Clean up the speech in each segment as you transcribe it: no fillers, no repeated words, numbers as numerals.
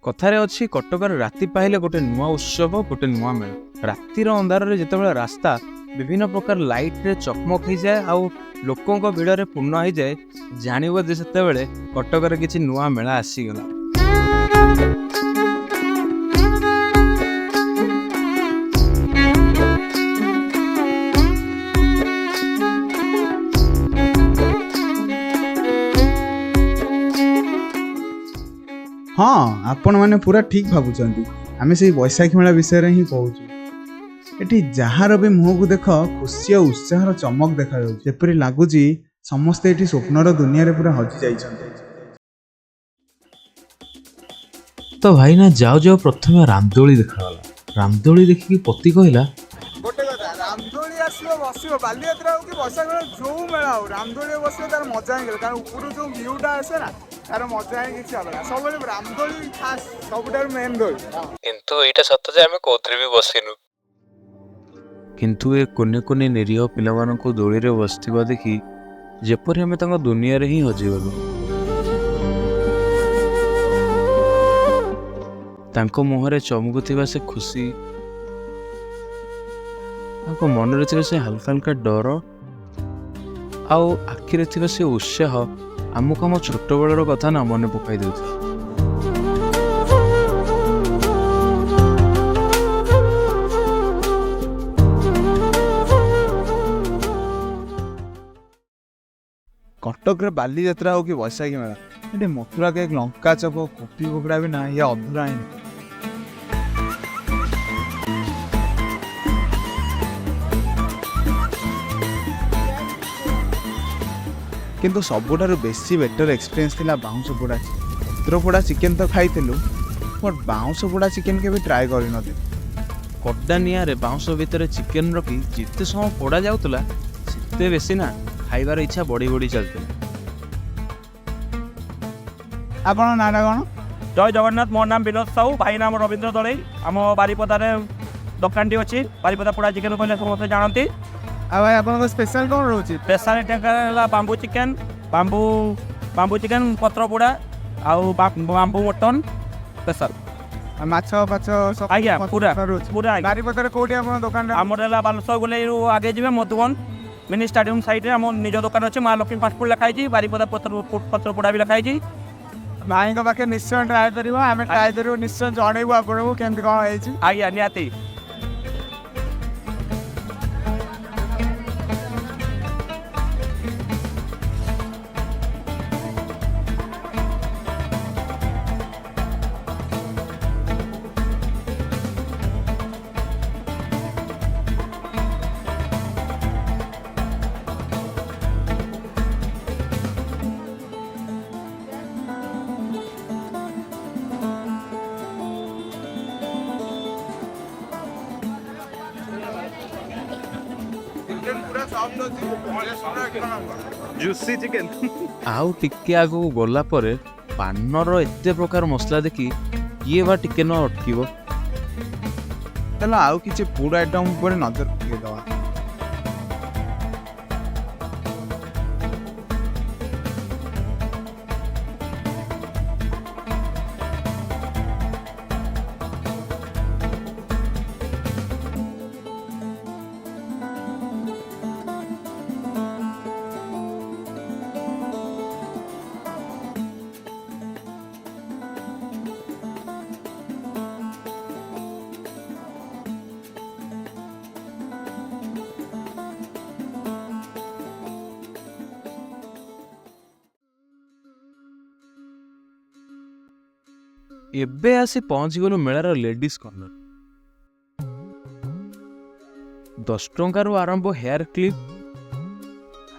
କଥାରେ ଅଛି, କଟକରେ ରାତି ପାହିଲେ ଗୋଟେ ନୂଆ ଉତ୍ସବ, ଗୋଟେ ନୂଆ ମେଳା। ରାତିର ଅନ୍ଧାରରେ ଯେତେବେଳେ ରାସ୍ତା ବିଭିନ୍ନ ପ୍ରକାର ଲାଇଟ୍ରେ ଚକମକ ହେଇଯାଏ ଆଉ ଲୋକଙ୍କ ଭିଡ଼ରେ ପୂର୍ଣ୍ଣ ହେଇଯାଏ, ଜାଣିବ ଯେ ସେତେବେଳେ କଟକରେ କିଛି ନୂଆ ମେଳା ଆସିଗଲା। ହଁ, ଆପଣମାନେ ପୁରା ଠିକ୍ ଭାବୁଛନ୍ତି। ଆମେ ସେଇ ବୈଶାଖୀ ମେଳା ବିଷୟରେ ହିଁ କହୁଛୁ। ଏଠି ଯାହାର ବି ମୁହଁକୁ ଦେଖ, ଖୁସି ଆଉ ଉତ୍ସାହର ଚମକ ଦେଖାଯାଉଛି। ଯେପରି ଲାଗୁଛି ସମସ୍ତେ ଏଠି ସ୍ୱପ୍ନର ଦୁନିଆରେ ପୁରା ହଜି ଯାଇଛନ୍ତି। ତ ଭାଇନା, ଯାଉ ଯାଉ ପ୍ରଥମେ ରାମଦୋଳି ଦେଖାଗଲା। ରାମଦୋଳି ଦେଖିକି ପତି କହିଲା, ଗୋଟେ କଥା, ରାମଦୋଳି ଆସିବ ବସିବ, ବାଲିଯାତ୍ରା ହଉ କି ବୈଶାଖ ମେଳା, ଯୋଉ ମେଳା ହଉ, ରାମଦୋଳିରେ ବସିବ ତାର ମଜା ହିଁ ଅଲଗା। କାରଣ ଉପରୁ ଯୋଉ ଭିଉଟା ଆସେ ନା, ତାର ମଜା ହିଁ କିଛି ଅଲଗା। ସବୁବେଳେ ରାମଦୋଳି ଖାସ୍ ସବୁଠାରୁ ମେନ୍ ଦୋଳି। କିନ୍ତୁ ଏଇଟା ସତ ଯେ ଆମେ କୋଉଥିରେ ବି ବସିନୁ। କିନ୍ତୁ ଏ କୁନି କୁନି ନିରୀହ ପିଲାମାନଙ୍କୁ ଦୋଳିରେ ବସିଥିବା ଦେଖି ଯେପରି ଆମେ ତାଙ୍କ ଦୁନିଆରେ ହିଁ ହଜିଗଲୁ। ତାଙ୍କ ମୁହଁରେ ଚମକୁଥିବା ସେ ଖୁସି, ତାଙ୍କ ମନରେ ଥିବା ସେ ହାଲକା ହାଲକା ଡର ଆଉ ଆଖିରେ ଥିବା ସେ ଉତ୍ସାହ ଆମକୁ ଆମ ଛୋଟବେଳର କଥା ନା ମନେ ପକାଇ ଦେଉଥିଲା। କଟକରେ ବାଲିଯାତ୍ରା ହଉ କି ବୈଶାଖୀ ମେଳା, ଏଠି ମଥୁରା କେକ୍, ଲଙ୍କା ଚପ, କୋବି ପକୋଡ଼ା ବି ନା ଇଏ ଅଧୁରା ହିଁ। କିନ୍ତୁ ସବୁଠାରୁ ବେଶୀ ବେଟର ଏକ୍ସପିରିଏନ୍ସ ଥିଲା ବାଉଁଶ ପୋଡ଼ା ଚିକେନ୍। ପତ୍ର ପୋଡ଼ା ଚିକେନ୍ ତ ଖାଇଥିଲୁ, ବଟ୍ ବାଉଁଶ ପୋଡ଼ା ଚିକେନ୍ କେବେ ଟ୍ରାଏ କରିନଥିଲୁ। କଡା ନିଆଁରେ ବାଉଁଶ ଭିତରେ ଚିକେନ୍ ରଖି ଯେତେ ସମୟ ପୋଡ଼ା ଯାଉଥିଲା, ସେତେ ବେଶୀ ନା ଖାଇବାର ଇଚ୍ଛା ବଢ଼ି ବଢ଼ି ଚାଲିଥିଲା। ଆପଣଙ୍କ ନାଁଟା କ'ଣ? ଜୟ ଜଗନ୍ନାଥ। ମୋ ନାମ ବିନୋଦ ସାହୁ, ଭାଇ ନାମ ରବୀନ୍ଦ୍ର ଦଳେଇ। ଆମ ବାରିପଦାରେ ଦୋକାନଟି ଅଛି। ବାରିପଦା ପୋଡ଼ା ଚିକେନ୍ କହିଲେ ସମସ୍ତେ ଜାଣନ୍ତି। ଆଉ ଭାଇ, ଆପଣଙ୍କ ସ୍ପେଶାଲ କ'ଣ ରହୁଛି? ସ୍ପେଶାଲିଟି ହେଲା bamboo chicken, bamboo chicken, ପତ୍ର ପୋଡ଼ା ଆଉ ବାମ୍ବୁ ମଟନ୍ ସ୍ପେଶାଲ। ଆଉ ମାଛ ଫାଛ ସବୁ? ଆଜ୍ଞା, ପୁରା। ରହୁଛି? ପୁରା ଆଜ୍ଞା। ବାରିପଦାରେ କୋଉଠି ଆପଣଙ୍କ ଦୋକାନଟା? ଆମର ହେଲା ବାଲେଶ୍ୱର ଗୋଲେଇରୁ ଆଗେ ଯିବେ, ମଧୁବନ ମିନି ଷ୍ଟାଡିୟମ୍ ସାଇଡ଼୍ରେ ଆମ ନିଜ ଦୋକାନ ଅଛି। ମା ଲକ୍ଷ୍ମୀ ଫାଷ୍ଟଫୁଡ଼ ଲେଖା ହେଇଛି, ବାରିପଦା ପତ୍ର ପୋଡ଼ା ବି ଲେଖା ହେଇଛି। ଭାଇଙ୍କ ପାଖେ ନିଶ୍ଚୟ ଟ୍ରାଏ କରିବ। ଆମେ ଟ୍ରାଏ କରିବୁ, ନିଶ୍ଚୟ ଜଣେଇବୁ ଆପଣଙ୍କୁ କେମିତି କ'ଣ ହେଇଛି। ଆଜ୍ଞା, ନିହାତି। ଚିକେନ୍ ପୁରା ସଫ୍ଟ ଅଛି। Juicy chicken. ଆଉ ଟିକେ ଆଗକୁ ଗଲା ପରେ ପାନର ଏତେ ପ୍ରକାର ମସଲା ଦେଖି କିଏ ବା ଟିକେ ନ ଅଟକିବ? ଚାଲ, ଆଉ କିଛି ଫୁଡ୍ ଆଇଟମ୍ ଉପରେ ନଜର ପକେଇଦେବା। ଏବେ ଆସି ପହଞ୍ଚିଗଲୁ ମେଳାର ଲେଡିଜ୍ କର୍ଣ୍ଣର। 10 ଟଙ୍କାରୁ ଆରମ୍ଭ ହେୟାର କ୍ଲିପ୍,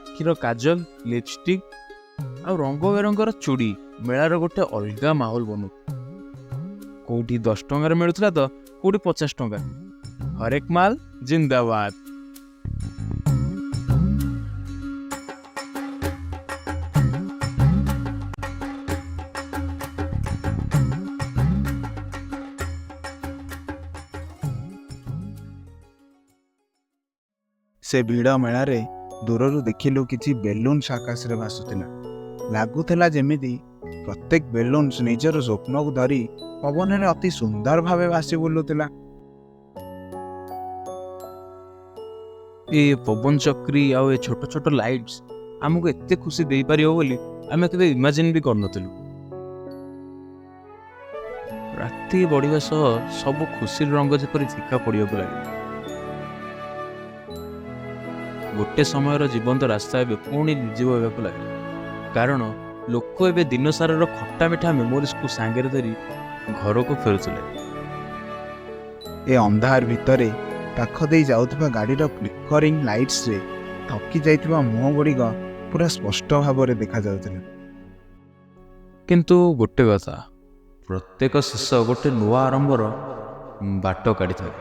ଆଖିର କାଜଲ, ଲିପଷ୍ଟିକ୍ ଆଉ ରଙ୍ଗ ବେରଙ୍ଗର ଚୁଡ଼ି ମେଳାର ଗୋଟେ ଅଲଗା ମାହୋଲ ବନଉ। କୋଉଠି 10 ଟଙ୍କାରେ ମିଳୁଥିଲା ତ କୋଉଠି 50 ଟଙ୍କା। ହରେକ ମାଲ ଜିନ୍ଦାବାଦ। ସେ ଭିଡ଼ ମେଳାରେ ଦୂରରୁ ଦେଖିଲୁ କିଛି ବେଲୁନ୍ସ ଆକାଶରେ ଭାସୁଥିଲା। ଲାଗୁଥିଲା ଯେମିତି ପ୍ରତ୍ୟେକ ବେଲୁନ୍ସ ନିଜର ସ୍ୱପ୍ନକୁ ଧରି ପବନରେ ଅତି ସୁନ୍ଦର ଭାବେ ଭାସି ବୁଲୁଥିଲା। ଏ ପବନ ଚକ୍ରି ଆଉ ଏ ଛୋଟ ଛୋଟ ଲାଇଟ୍ସ ଆମକୁ ଏତେ ଖୁସି ଦେଇପାରିବ ବୋଲି ଆମେ କେବେ ଇମାଜିନ୍ ବି କରିନଥିଲୁ। ରାତି ବଢ଼ିବା ସହ ସବୁ ଖୁସିର ରଙ୍ଗ ଯେପରି ଫିକା ପଡ଼ିବାକୁ ଲାଗିଲା। ଗୋଟେ ସମୟର ଜୀବନ୍ତ ରାସ୍ତା ଏବେ ପୁଣି ନିର୍ଜୀବ ହେବାକୁ ଲାଗିଲା, କାରଣ ଲୋକ ଏବେ ଦିନସାରାର ଖଟା ମିଠା ମେମୋରିଜକୁ ସାଙ୍ଗରେ ଧରି ଘରକୁ ଫେରୁଥିଲେ। ଏ ଅନ୍ଧାର ଭିତରେ ପାଖ ଦେଇ ଯାଉଥିବା ଗାଡ଼ିର ଫ୍ଲିକରିଂ ଲାଇଟ୍ସରେ ଥକି ଯାଇଥିବା ମୁହଁ ଗୁଡ଼ିକ ପୁରା ସ୍ପଷ୍ଟ ଭାବରେ ଦେଖାଯାଉଥିଲା। କିନ୍ତୁ ଗୋଟେ କଥା, ପ୍ରତ୍ୟେକ ଶେଷ ଗୋଟେ ନୂଆ ଆରମ୍ଭର ବାଟ କାଢ଼ିଥାଏ।